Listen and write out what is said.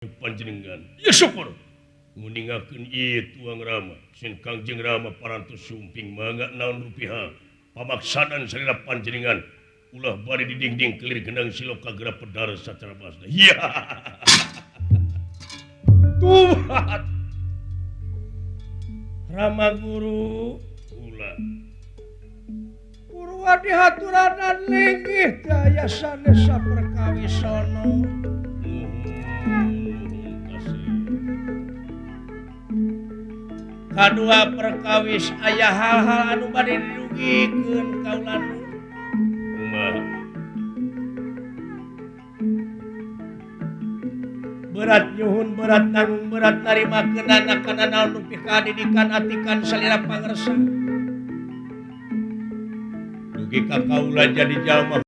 Panjenengan. Ya syukur. Nguningakeun ieu tuang Rama, sin Kangjeng Rama parantos sumping mangga naon rupiah. Pamaksadan salira panjenengan ulah bari di dinding kelir gendang siloka geura pedar sacara basna. Iya. Tuhan. Rama guru ulah. Purwa dihaturanan linggih daya sanes saperkawisana. Kadua perkawis aya hal-hal anu bade dirugikeun kaula nu. Kumaha? Berat nyuhun, berat nanggung, berat narimakeunana kana naon nu pikadidikan atikan salira pangersa. Dugi ka kaula jadi jalma